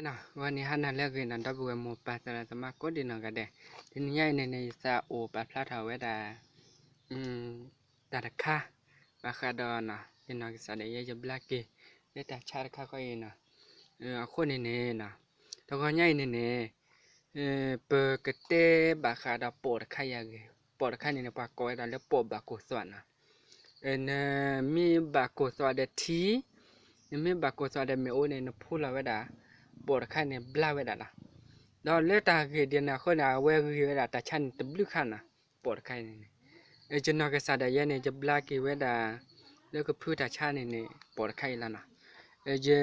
ဂီၤနံၤဟါနၤလၢအဂ့ၤနီၤ ဒီပုၢ်ဝဲၢ်မိၢ်ပၢ်သရၣ်သမါကိးဒံနီၢ်ဂၤဒဲး, တနံၤညါအံၤန့ၣ်န့ၣ် ယသးအိၣ်ပာ်ဖျါထီၣ်ဝဲဒၣ် တၢ်တခါ ဘၣ်ဃးဒီးနီၤ ယနီၢ်ကစၢ်ဒၣ်ယဲယဘျါက့ၤ လၢတၢ်ဆါတခါဃီအံၤနီၤ, အဃိန့ၣ်န့ၣ် တဂီၤညါအံၤန့ၣ်န့ၣ် ပကတဲဘၣ်ဃးဒီးပိာ်တခါအံၤအဂ့ၢ်, ပိာ်တခါန့ၣ်န့ၣ် ပှၤကိးဝဲဒၣ်လၢပိာ်ဘၣ်ကိၢ်သွးနီၤ, နမ့ၢ်ဘၣ်ကိၢ်သွးဒီးထံ, နမ့ၢ်ဘၣ်ကိၢ်သွးဒီးမ့ၣ်အူန့ၣ် နဖှူလီၤဝဲဒၣ် ပိာ်တခါန့ၣ်ဘျါဝဲဒၣ်လီၤ. ဒီးလၢတၢ်ဂ့ၢ်ဒ်န့ၣ်အဃိန့ၣ် အဝဲဂ့ၤဝဲဒၣ်တၢ်ဆါန့ၣ်တဘျုးခါနီၤ, ပိာ်တခါအံၤန့ၣ်န့ၣ် ယနီၢ်ကစၢ်ဒၣ်ယဲန့ၣ် ယဘျါက့ၤဝဲဒၣ် လၢကဖုတၢ်ဆါန့ၣ်န့ၣ် ပိာ်တခါအံၤလီၤနီၤ,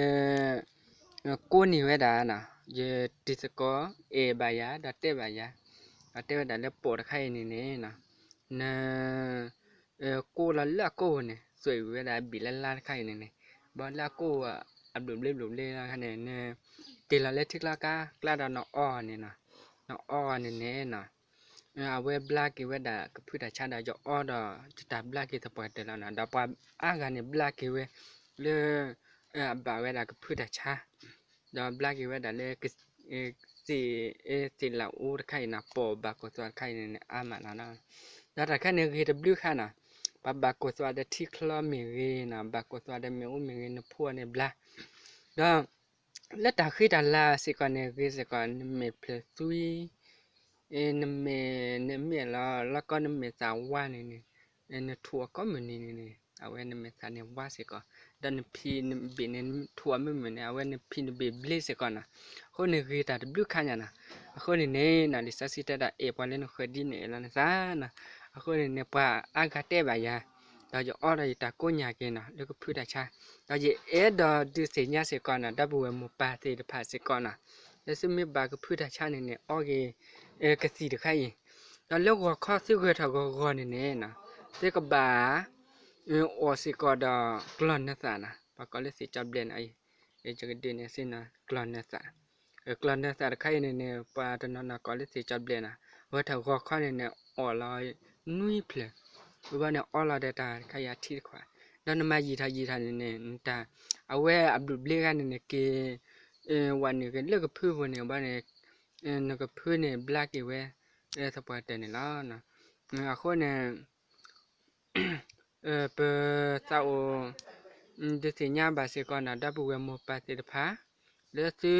ယ ကိးန့ၢ်ဝဲဒၣ်နီၤ, ယတံၤသကိး အဲၣ်ဘၣ်ယၤ ဒီးတဲဘၣ်ယၤ, ဒီးတဲဝဲဒၣ်လၢပိာ်တခါအံၤန့ၣ်န့ၣ် န ကိးလီၤလၢအကိးပူၤန့ၣ် သွဲၣ်ဝံၤဝဲဒၣ်ဘံၣ်လၢလါတခါအံၤန့ၣ်န့ၣ်, ဘၣ်လၢအကိးအဘျုးဘျ့ဘျုးဘျ့လီၤခါန့ၣ် နတ့ၢ်လီၤလၢထံကျါကါ ကျါဒီးနအီန့ၣ်နီၤ, နအီန့ၣ်န့ၣ်နီၤ အဝဲဘျါက့ၤဝဲဒၣ်ကဖုတၢ်ဆါဒီး ယအီဒီးယတၢ်ဘျါက့ၤသပှၢ်တၢၢ်လီၤနီၤ, ဒီးပှၤအါဂၤန့ၣ်ဘျါက့ၤဝဲ လၢ အဘၣ်ဝဲဒၣ်ကဖုတၢ်ဆါ, ဒီးဘျါက့ၤဝဲဒၣ်လၢ သ့ၣ် သ့ၣ်လၣ်အူတခါအံၤနီၤ, ပိာ်ဘၣ်ကိၢ်သွးတခါအံၤန့ၣ်န့ၣ် အါမးလီၤနီၤ, ဒီးတၢ်တခါန့ၣ်ဂ့ၤတဘျုးခါနီၤ, ပှၤဘၣ်ကိၢ်သွးဒီးထံချီမ့ၢ်ဂ့ၤနီၤ, ဘၣ်ကိၢ်သွးဒီးမ့ၣ်အူမ့ၢ်ဂ့ၤ နဖှူအီၤန့ၣ်ဘျါ, ဒီး လၢတၢ်ဃံတၢ်လၤစ့ၢ်ကီးန့ၣ် ဂ့ၤစ့ၢ်ကီး နမဲာ်ဖျၢၣ်သွံ နမဲာ် နမဲာ်လီၤ လီၤကီနမဲာ်သၣ်ဝါန့ၣ်န့ၣ် နထူးအီၤကိးမုၢ်နံၤန့ၣ်န့ၣ် အဝဲနမဲာ်သၣ်န့ၣ်ဝါစ့ၢ်ကီး, ဒီးနဖံးနဘ့ၣ်န့ၣ် နထူးအီၤမုၢ်မုၢ်န့ၣ် အဝဲနဖံးနဘ့ၣ်ဘျ့စ့ၢ်ကီးနီၤ, အဃိန့ၣ်ဂ့ၤတၢ်တဘျုးခါညါနီၤ, အဃိန့ၣ်န့ၣ်နီၤ လံာ်စီဆှံတဲဒၣ် အဲၣ်ပှၤလၢနဃၢၤဒ်န့ၣ်အဲၣ်လီၤနသးနီၤ, အဃိန့ၣ်န့ၣ် ပှၤအါဂၤတဲဘၣ်ယၤ ဒီးယအီဒီးယတၢ်ကိးညါက့ၤနီၤ လၢကဖုတၢ်ဆါ, ဒီးယအဲၣ်ဒိးဒုးသ့ၣ်ညါစ့ၢ်ကီးနီၤ ဒီပုၢ်ဝဲၢ်မိၢ်ပၢ်သ့ၣ်တဖၣ်စ့ၢ်ကီးနီၤ, လၢသုမ့ၢ်ဘၣ်ကဖုတၢ်ဆါန့ၣ်န့ၣ် အီက့ၤ ကသံၣ်တခါအံၤ, ဒီးလၢဂီၤခီသုဂဲၤထီၣ်ဂီၤဂီၤန့ၣ်န့ၣ် သုကဘၣ် အီၣ်စ့ၢ်ကီးဒီးကျီၢ်နၢသၣ်နီၤ, ပှၤကိးလၢသ့ၣ်ကၠီဘျဲၣ်နီၤ, ယကဒုးနဲၣ်သုနီၤ ကျီၢ်နၢသၣ်, ကျီၢ်နၢသၣ်တခါအံၤန့ၣ်န့ၣ် ပှၤတနီၤနီၤကိးလၢသ့ၣ်ကၠီဘျဲၣ်နီၤ, ဂဲၤထီၣ်ဂီၤခီန့ၣ်န့ၣ် အီၣ်လီၤနွံဖျၢၣ်, ဝံၤဘၣ်န့ၣ်အီလီၤဒီးတၢ်တခါအံၤအထံတခွး, ဒီးနမၤယံာ်ထီၣ်ယံာ်ထီၣ်န့ၣ်န့ၣ် နတၢ် အဝဲအဘျုးဘျ့ဂၤန့ၣ်န့ၣ်က့ၤ ဝဲနုာ်က့ၤလၢကဖုပူၤန့ၣ်ဘၣ်န့ၣ် နကဖုန့ၣ်ဘျါက့ၤဝဲ သပှၢ်တၢၢ်န့ၣ်လီၤ. အဃိန့ၣ် ပသးအိၣ် ဒုးသ့ၣ်ညါဘၣ်စ့ၢ်ကီးနီၤ ဒီပုၢ်ဝဲၢ်မိၢ်ပၢ်သ့ၣ်တဖၣ် လၢသု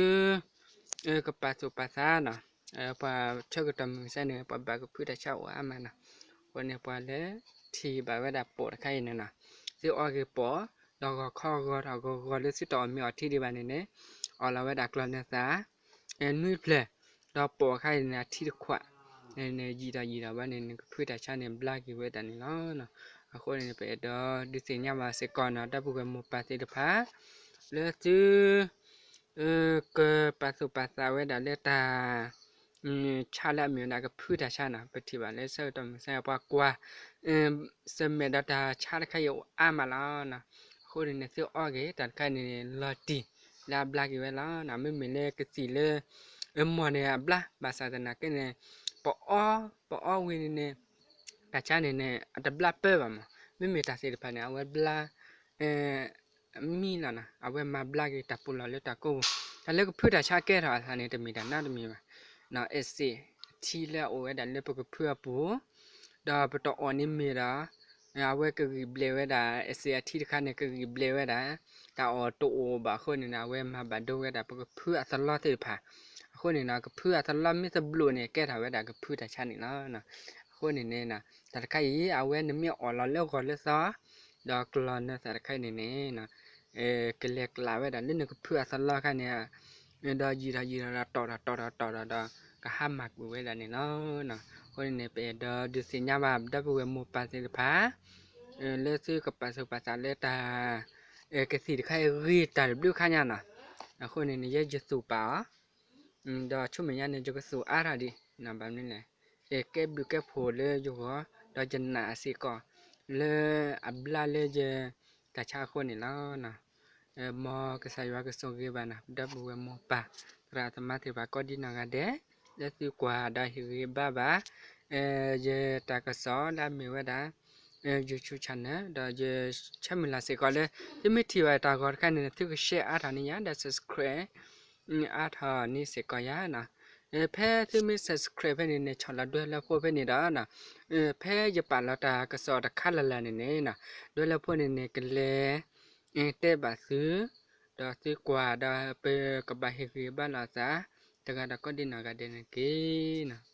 ကပာ်သူၣ်ပာ်သးနီၤ, ပှၤဆၢကတီၢ်မုၢ်မဆါန့ၣ် ပှၤဘၣ်ကဖုတၢ်ဆါအိၣ်အါမးနီၤ, အဃိန့ၣ် ပှၤလၢထံၣ်ဘၣ်ဝဲဒၣ်ပိာ်တခါအံၤန့ၣ်နီၤ, သုအီက့ၤပိာ် ဒီးဂီၤခီဂီၤထီၣ်ဂီၤဂီၤလၢသုတအီၣ်မ့ၤအီထံဒံးဘၣ်န့ၣ်န့ၣ် အီၣ်လီၤဝဲဒၣ်ကျီၢ်နၢသၣ် နွံဖျၢၣ်, ဒီးပိာ်အခါအံၤန့ၣ် အထံတခွး, ယံာ်ထီၣ်ယံာ်ထီၣ်ဘၣ်န့ၣ် နကဖုတၢ်ဆါန့ၣ် ဘျါက့ၤဝဲဒၣ်န့ၣ်လီၤ. အဃိန့ၣ် ပအဲၣ်ဒိးဒုးသ့ၣ်ညါဘၣ်စ့ၢ်ကီးနီၤ ဒီပုၢ်ဝဲၢ်မိၢ်ပၢ်သ့ၣ်တဖၣ် လၢသု ကပာ်သူၣ်ပာ်သးဝဲဒၣ်လၢတၢ် ဆါလၢအမ့ၢ်ဝဲဒၣ်ကဖုတၢ်ဆါနီၤ, ပထံၣ်ဘၣ်လၢဆၢကတီၢ်မုၢ်ဆါ ပှၤကွၢ် ဆၢၣ်မဲာ်ဒီးတၢ်ဆါတခါအံၤအိၣ်အါမးလီၤ. အဃိန့ၣ်န့ၣ် သုအီက့ၤတၢ်တခါန့ၣ် လီၤတံၢ်လၢအဘျါက့ၤဝဲလီၤ. မ့မ့ၢ်လၢကသံၣ်လၢ မီၢ်န့ၣ်အဘျါ ဘၣ်ဆၣ်သနာ်က့န့ၣ် ပအီ ပအီဝံၤန့ၣ်န့ၣ် တၢ်ဆါန့ၣ်န့ၣ် အတဘျါပၢဘၣ်မး, မ့မ့ၢ်တၢ်သ့ၣ်တဖၣ်န့ၣ် အဝဲဘျါ မံလီၤနီၤ, အဝဲမၤဘျါက့ၤတၢ်ပူၤလီၢ်လၢတၢ်ကိးပူၤ, တၢ်လၢကဖုတၢ်ဆါကဲထီၣ်အသးန့ၣ် တမ့ၢ်တၢ်နီတမံၤဘၣ်, အစ့ၣ်အထံလၢအအိၣ်ဝဲဒၣ်လၢပကဖုအပူၤ, ဒီးပတအီၣ်န့ၣ်မ့ၢ်ဒီး အဝဲကဂံၢ်ဘျဲးဝဲဒၣ် အစ့ၣ်အထံတခါန့ၣ် ကဂံၢ်ဘျဲးဝဲဒၣ် တၢ်အီၣ်တအိၣ်ဘၣ်အဃိန့ၣ် အဝဲမၤဘၣ်ဒိဝဲဒၣ်ပကဖုအသလီသ့ၣ်တဖၣ်, အဃိန့ၣ်နီၤ ကဖုအသလီမ့ၢ်သဘျိးန့ၣ် ကဲထီၣ်ဝဲဒၣ်ကဖုတၢ်ဆါန့ၣ်လီၤ. အဃိန့ၣ်န့ၣ် တၢ်တခါအံၤ အဝဲနမ့ၢ်အီၣ်လီၤလၢဂီၤလၢသီ ဒီးကျီၢ်နၢသၣ်တခါအံၤန့ၣ်န့ၣ် ကလဲၤကျးဝဲဒၣ်လၢနကဖုအသလီခါန့ၣ် ဒီးယံာ်ထီၣ်ယံာ်ထီၣ်ဒီးတီၢ်ထီၣ်တီၢ်ထီၣ်တီၢ်ထီၣ်ဒီး ကဟါမၢ်ကွံာ်ဝဲဒၣ်န့ၣ်လီၤ. အဃိန့ၣ်န့ၣ် ပအဲၣ်ဒိးဒုးသ့ၣ်ညါဘၣ် ဒီပုၢ်ဝဲၢ်မိၢ်ပၢ်သ့ၣ်တဖၣ် လၢသုကပာ်သူၣ်ပာ်သးလၢတၢ် ကသံၣ်တခါအံၤဂ့ၤတၢ်တဘျုးခါညါနီၤ, အဃိန့ၣ်န့ၣ် ယဲယသူၣ်ပာ်အီၤ ဒီးဆူမဲာ်ညါန့ၣ် ယကသူၣ်အါထီၣ်ဒံး ဘၣ်မနုၤလဲၣ်, ကဲဘျုးကဲဖှိၣ်လၢယဂီၢ် ဒီးယနာ်စ့ၢ်ကီး လၢအဘျါလၢယ တၢ်ဆါအဃိန့ၣ်လီၤ. မ်ကစၢ်ယွၤကဆိၣ်ဂ့ၤဘၣ်နၤ ဒီပုၢ်ဝဲၢ်မိၢ်ပၢ် သရၣ်သမါသ့ၣ်တဖၣ်ကိးဒံနီၢ်ဂၤဒဲး လၢသုကွၢ်ဒီးဟ့ၣ်ဂံၢ်ဘါဘၣ် ယတၢ်ကစီၣ်လၢအမ့ၢ်ဝဲဒၣ် YouTube channel ဒီးယဆၢမုၢ်လၢ်စ့ၢ်ကီးလၢ သုမ့ၢ်ထံၣ်ဘၣ်တၢ်ဂီၤတခါန့ၣ် သုက share အါထီၣ်န့ၢ်ယၤ ဒီး subscribe အါထီၣ်န့ၢ်စ့ၢ်ကီးယၤနီၤ. ဖဲသုမ့ၢ် subscribe ဖဲန့ၣ်န့ၣ် ဆီၣ်လီၤဒွဲၣ်လၢဖှိၣ်ဖဲန့ၣ်ဒီးနီၤ, ဖဲယပာ်လီၤတၢ်ကစီၣ်တခါလၢ်လၢ်န့ၣ်န့ၣ်နီၤ, ဒွဲၣ်လၢဖှိၣ်န့ၣ်န့ၣ် ကလဲၤ တဲဘၣ်သု, ဒီးသုကွၢ်ဒီးပကဘၣ်ဟ့ၣ်ဂံၢ်ဘါလိာ်သး တဂၤဒီးကိးဒံနီၢ်ဂၤဒဲးန့ၣ်တက့ၢ်နီၤ.